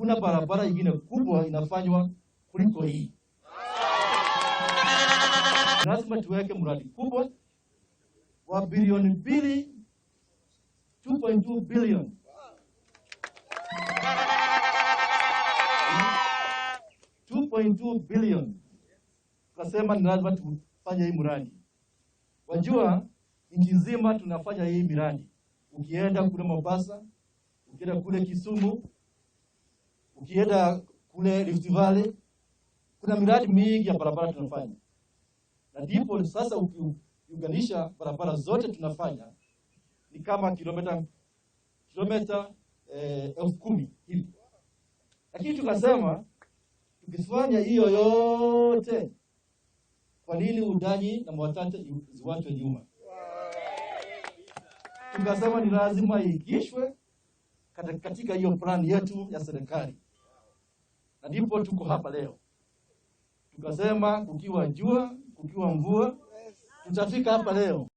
Hakuna barabara ingine kubwa inafanywa kuliko hii. Lazima tuweke mradi kubwa wa bilioni 2, 2.2 billion. 2.2 billion. Tukasema ni lazima tufanye hii mradi. Wajua nchi nzima tunafanya hii miradi. Ukienda kule Mombasa, ukienda kule Kisumu, ukienda kule Rift Valley, kuna miradi mingi ya barabara tunafanya, na ndipo sasa ukiunganisha barabara zote tunafanya ni kama kilomita 10,000 hivi, lakini tukasema tukifanya hiyo yote, kwa nini Wundanyi na Mwatate ziwachwe nyuma? Tukasema ni lazima iingishwe katika hiyo plan yetu ya serikali, na ndipo tuko hapa leo. Tukasema kukiwa jua, kukiwa mvua, tutafika hapa leo.